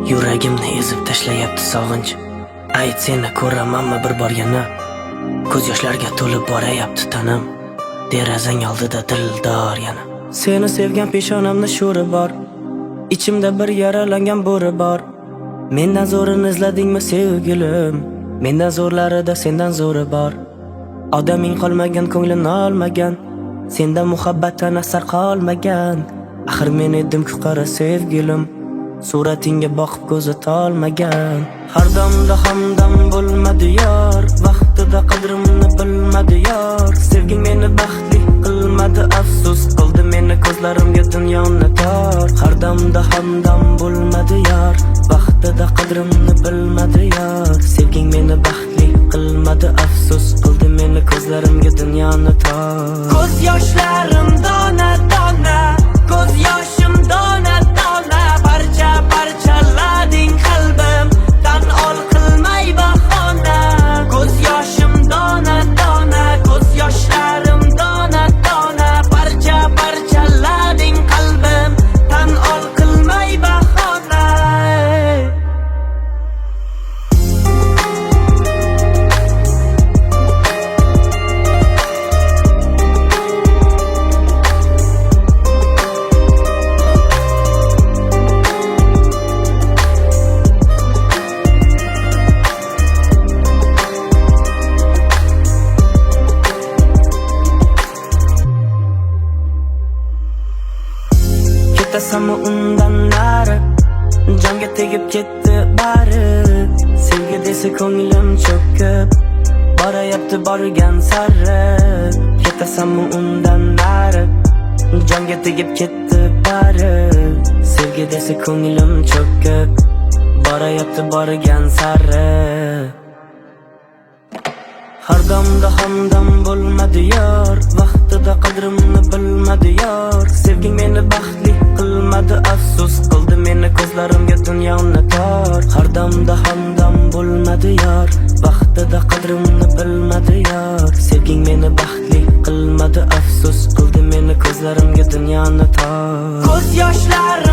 Yuragimni ezib tashlayapti sog'inch. Ayt, seni ko'ramanmi bir bor yana? Ko'z yoshlarga to'lib borayapti tanam. Derazang oldida dildor yana. Seni sevgan peshonamda sho'ri bor. Ichimda bir yaralangan bo'ri bor. Mendan zo'rini izladingmi sevgilim? Mendan zo'rlarida sendan zo'ri bor. Odaming qolmagan, ko'nglini olmagan. Senda muhabbatdan asar qolmagan. Axir men edim-ku qara sevgilim. Suratingga boqib ko'zi tolmagan. Har damda hamdam bo'lmadi yor, vaqtida qadrimni bilmadi yor. Sevging meni baxtli qilmadi, afsus qildi meni ko'zlarimga dunyoni tor. Har damda hamdam bo'lmadi yor, vaqtida qadrimni bilmadi yor. Sevging meni baxtli qilmadi, afsus qildi meni ko'zlarimga dunyoni tor. Ko'z yoshlarim dona dona, ko'z yoshim dona dona, parcha parchalading qalbim, tan ol qilmay bahona. Ko'z yoshim dona dona, ko'z yoshlarim dona dona, parcha parchalading qalbim, tan ol qilmay bahona. Ketasanmi undan nari? Jonga tegib ketdi bari. Sevgi desa ko'nglim cho'kib borayapti borgan sari. Ketasanmi undan nari? Jonga tegib ketdi bari. Sevgi desa ko'nglim cho'kib borayapti borgan sari. Har damda hamdam bo'lmadi yor, vaqtida qadrimni bilmadi yor. Sevging meni baxtli qilmadi, afsus qildi meni ko'zlarimga dunyoni tor. Har damda hamdam bo'lmadi yor, vaqtida qadrimni bilmadi yor. Sevging meni baxtli qilmadi, afsus qildi meni ko'zlarimga dunyoni tor. Ko'z yoshlarim